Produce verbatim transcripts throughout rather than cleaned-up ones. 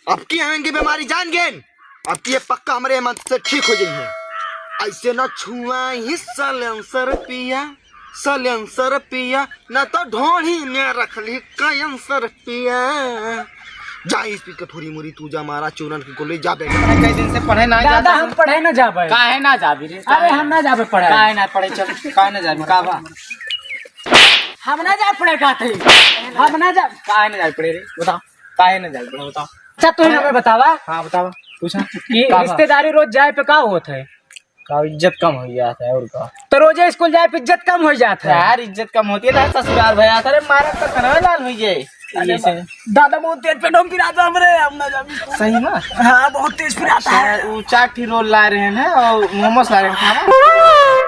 अब की है इनकी बीमारी जान गेन। अब की ये पक्का हमरे मंत्र से ठीक हो जाई है। ऐसे ना छुआ ही सलेंसर पिया, सलेंसर पिया, ना तो ढोढ़ी में रख ली कैंसर पिया। जा इस पी के थोड़ी मुरी तू जा मारा चूरन की गोली जा बेटा। कई दिन से पढ़े ना दादा, जाता हम है। पढ़े ना जा पाए। काहे ना जाबी रे? अरे हम ना जाबे पढ़े। काहे ना पढ़े? चल, काहे ना जाबी? का बा? हम ना जा पढ़े का थे। हम ना जा। काहे ना जा पढ़े रे? बताओ, काहे ना जा पढ़े? बताओ। अच्छा, तू ही हमें बतावा। हाँ, बतावा, पूछा। कि का बा? रिश्तेदारी रोज जाए पे का होत है? का इज्जत कम हो जात है और का? तो रोजे स्कूल जाए पे इज्जत कम हो जात है। यार, इज्जत कम होती है तो ससुराल भैया, अरे मारा तो कनवे लाल हो जाए। अरे ऐसे। दादा बहुत तेज पेट में पिराता हमरे, हम ना जाबी। सही में? हाँ, बहुत तेज पिराता है। वो चार ठी रोल ला रहे हैं और मोमोज ला रहे हैं खावा।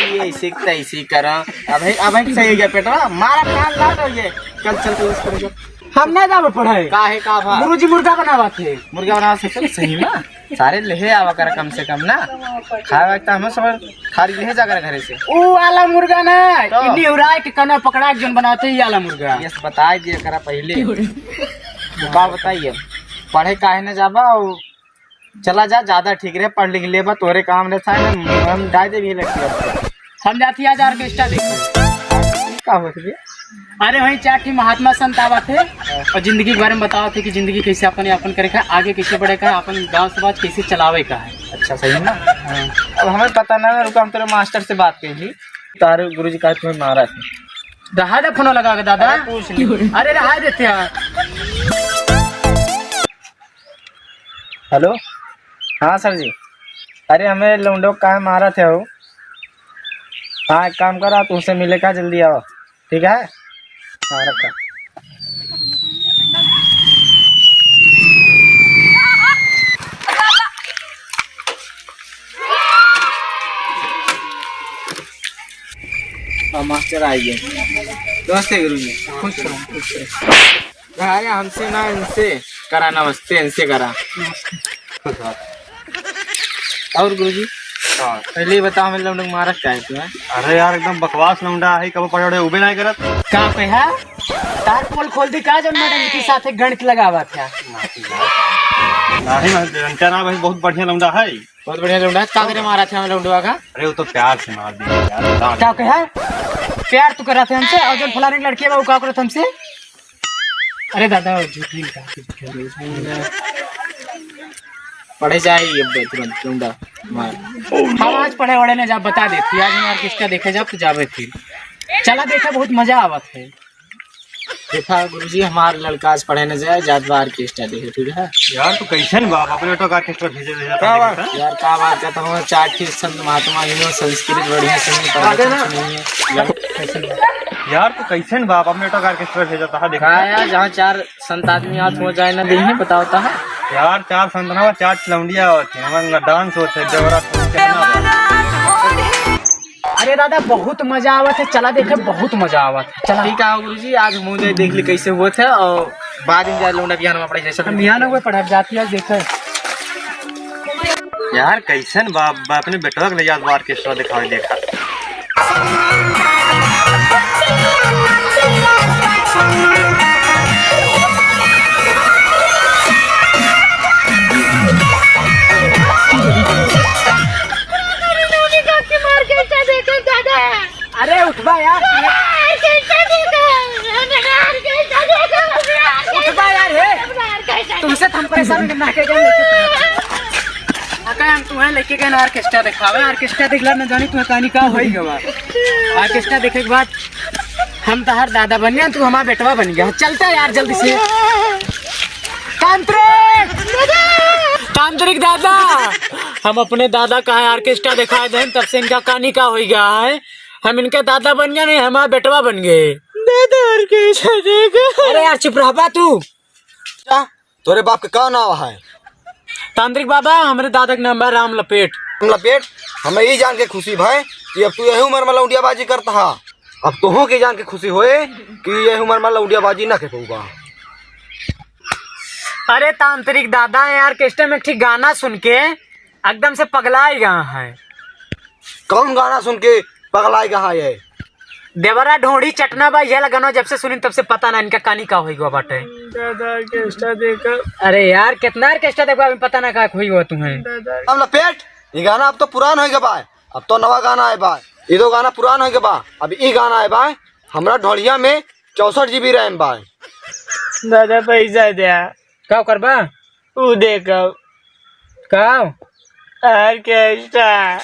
ये ऐसे तैसे करा। अब है, अब है सही हो गया पेटवा, मारा कान लाट हो गए। चल, चल, चल, चल, चल। हम ना जाबे पढ़े। काहे का भा? गुरुजी मुर्गा बनावा थे। मुर्गा बनावा थे, चल, सही में। सारे लेहे आवा कर कम से कम ना। खाए वक्त हमें सब थारी लेहे जा कर घरे से। ऊ वाला मुर्गा ना, तो? इन्हीं उराय के कनो पकड़ा के जोन बनाते ही वाला मुर्गा। यस, बताए दिया करा पहले। तो का बताइए, पढ़े काहे ना जाबा और चला जा, ज्यादा ठीक रहे, पढ़ लिख लेबा, तोरे काम रहता है, हम डाल दे भी लड़की अब। हम जाती आज ऑर्केस्ट्रा देखे। का होत बे? अरे वही चार ठी महात्मा संत आवत है और जिंदगी के बारे में बतावत है कि जिंदगी कैसे अपन यापन करे का, आगे कैसे बढ़े का, अपन गांव समाज कैसे चलावे का है। अच्छा, सही ना? हाँ। अब हमें पता ना, रुको, हम तेरे मास्टर से बात कर ली। तारे गुरुजी का तुम्हें मारा है। रहा दे फोन लगा के दादा। अरे पूछ ली। अरे रहा देते यार। हेलो, हाँ सर जी, अरे हमें लौंडो काहे मारा थे हो? हाँ, एक काम करा, तुमसे मिले का, जल्दी आओ, ठीक है? हाँ, रखा। हाँ, मास्टर आ गए। नमस्ते गुरुजी। खुश रहो, खुश रहो। अरे हमसे ना, इनसे करा नमस्ते, इनसे करा। और गुरुजी, हाँ। पहले ही बताओ, हम लोग मारत का है तुम्हें? अरे यार, एकदम बकवास लौंडा है, कब पढ़े उबे नहीं करत। का पे है? तार पोल खोल दी का, जो मैडम के साथ एक गणित लगावा था? नहीं, मैं जानता ना भाई, बहुत बढ़िया लौंडा है। बहुत बढ़िया लौंडा है। का करे मारा था हम लौंडवा का? अरे वो तो प्यार से मार दिया यार। क्या कहा? प्यार तू करा था हमसे, और जो फलाने लड़की है वो का करत हमसे? अरे दादा, झूठ नहीं कहा, झूठ नहीं कहा। पढ़े जाए ये बे तुरंत लौंडा मार। हम आज पढ़े वढ़े ने जा बता देती, आज हम ऑर्केस्ट्रा देखे जाब तो जाबे फिर। चला देखे, बहुत मजा आवत है। देखा गुरुजी, हमार लड़का आज पढ़े न जाए, जात बा ऑर्केस्ट्रा देखे, ठीक है? यार, तू कैसन बाप, अपने बेटवा का ऑर्केस्ट्रा भेजे रहे का बात? यार, का बात करता हूँ, चार ठे संत महात्मा, इन्हों संस्कृत बढ़िया से नहीं पढ़ा, सुनिए। यार, कैसन बाप? यार, तू कैसन बाप, अपने बेटवा का ऑर्केस्ट्रा भेजा था, देखा? हाँ यार, जहाँ चार संत आदमी हाथ हो जाए ना, देही बताओ ता। यार, चार संत ना, चार चिलौंडिया होते हैं, हमारे डांस होते हैं, जबरा होते हैं ना। अरे दादा, बहुत मजा आवत है, चला देखे, बहुत मजा आवत है, चला। ठीक है गुरुजी, आज हम जाए देख ली कैसे हुआ था, और बाद में जाए लौंडा बिहान में पढ़े जैसे हम बिहान हुए पढ़ब जाती है, देखे। यार, कैसन बाप, बाप ने बेटवा के ले जात बा ऑर्केस्ट्रा दिखावे, देखा। अरे उठबा यार। उठबा यार, हे। तुमसे तो हम परेशान हो गए, ना के गए लेके। अका हम तुम्हें लेके गए ना ऑर्केस्ट्रा दिखावे, ऑर्केस्ट्रा देखला न जानी तुम्हें कहानी का होई गवा। ऑर्केस्ट्रा देखे के बाद हम तहार दादा बन गया, तू हमारा बेटवा बन गया। चलता यार जल्दी से। तांत्रिक! तांत्रिक दादा! हम अपने दादा का है ऑर्केस्ट्रा दिखाए देन, तब से इनका कहानी का होई गया है। हम इनका दादा बन गया नहीं, हमारा बेटवा बन गए। दादा ऑर्केस्ट्रा देखा। अरे यार चुप रहबा तू। जा, तोरे बाप के का नाव है? तांत्रिक बाबा, हमरे दादा के नाम बा राम लपेट। राम लपेट, हमें ई जान के खुशी भय कि अब तू यही उम्र में लौंडियाबाजी करता हा। अब तोहू के जान के खुशी होए कि यही उम्र में लौंडियाबाजी ना के पऊबा। अरे तांत्रिक दादा, ये ऑर्केस्ट्रा में एक ठे गाना सुन के एकदम से पगलाए गया है। कौन गाना सुन के पगलाए गया है? देवरा ढोढ़ी चटना बा, यह लगानो जब से सुनिन तब से पता ना इनका कानी का होई गवा बाटे। दादा, ऑर्केस्ट्रा देखा। अरे यार, कितना ऑर्केस्ट्रा देखा, अभी पता ना का होई गवा तुम्हें। दादा। अब लपेट, ये गाना अब तो पुरान होई गवा बा, अब तो नवा गाना आए बा। ये दो गाना पुरान होई गवा बा, अब ई गाना आए बा, हमरा ढोढ़िया में चौसठ जीबी रैम बा। दादा, पैसा द्या। का करबा? ऊ देखो। का? ऑर्केस्ट्रा।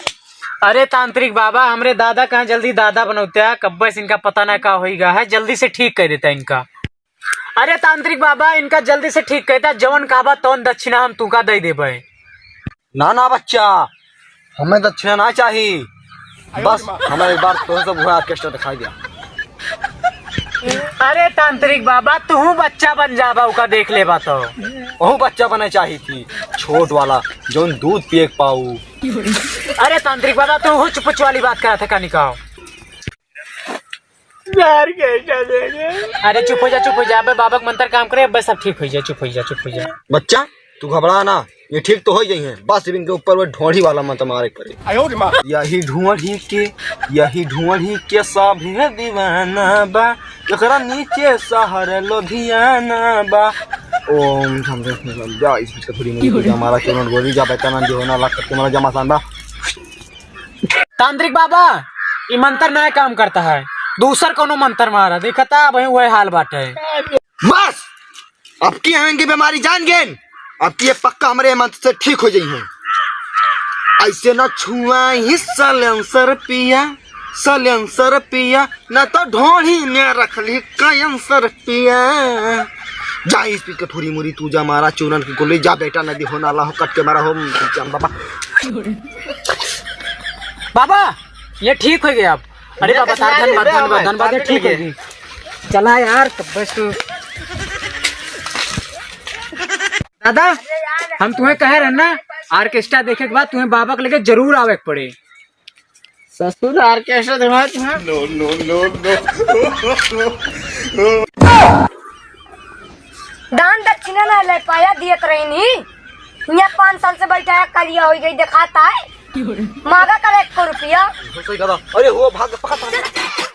अरे तांत्रिक बाबा, हमरे दादा कहाँ जल्दी दादा बनौते हैं, कब्बे से इनका पता ना का होइगा है, जल्दी से ठीक कर देता इनका। अरे तांत्रिक बाबा, इनका जल्दी से ठीक करता, जवन कहबा तवन दक्षिणा हम तुका दे देबे। ना ना बच्चा, हमें दक्षिणा ना चाही, बस हमें एक बार तोहरे सब हुआ ऑर्केस्ट्रा दिखाई दिया। अरे तांत्रिक बाबा, तू बच्चा बन जाबा, उका देख लेबा तो। ओहू बच्चा बने चाही थी, छोट वाला, जौन दूध पिए के पाऊ। अरे तांत्रिक बाबा, तू हुच पुच वाली बात करत है का निकाओ। यार, कैसा देंगे? अरे चुप हो जा, चुप हो जा। अबे बाबा के मंत्र काम करे, अबे सब ठीक हो जाए। चुप हो जा, चुप हो जा। बच्चा, तू घबरा ना, ये ठीक तो हो ही गई हैं। बस इनके ऊपर वो ढोढ़ी वाला मंत्र मारे के पड़े। आयो रे माँ। यही ढोढ़ी के, यही ढोढ़ी के सभे दीवाना बा, एकरा नीचे शहर लुधियाना बा। ओम शम शम शम शम, जा इस बीच का थोड़ी मुड़ी जा, हमारा चूरन गोली जा, बेटा ना जो होना लाख करके हमारा जमा सान बा। तांत्रिक बाबा, ये मंत्र नया काम करता है, दूसर कोनो मंत्र मारा, देखता वही वही हाल बाटे। बस, अब की है इनकी बीमारी जान गेन, अब की ये पक्का हमरे मंत्र से ठीक हो जाई हैं। ऐसे ना छुआ ही सलेंसर पिया, सलेंसर पिया, ना तो ढोढ़ी में रख ली कैंसर पिया। जा इस पी के थोड़ी मुड़ी तू जा मारा चूरन की गोली, जा बेटा नदी हो नाला हो कट के मारा हो चम बाबा। बाबा, ये ठीक हो गया अब। अरे बाबा, तार धन्यवाद, धन्यवाद, धन्यवाद, ये ठीक हो गई। चला यार, तब बस तू। दादा, हम तुम्हें कहे रहे ना, ऑर्केस्ट्रा देखे के बाद तुम्हें बाबा के लेके जरूर आवे के पड़े। ससुर, ऑर्केस्ट्रा देखा तुम्हें? No, no, no, no। दान दक्षिणा ना ले पाया, दिए तो रही नहीं। यहाँ पाँच साल से बैठा है, कलिया हो गई, दिखाता है। मांगा कर एक को रुपया। सही कहा। अरे हो भाग, पकड़, पकड़।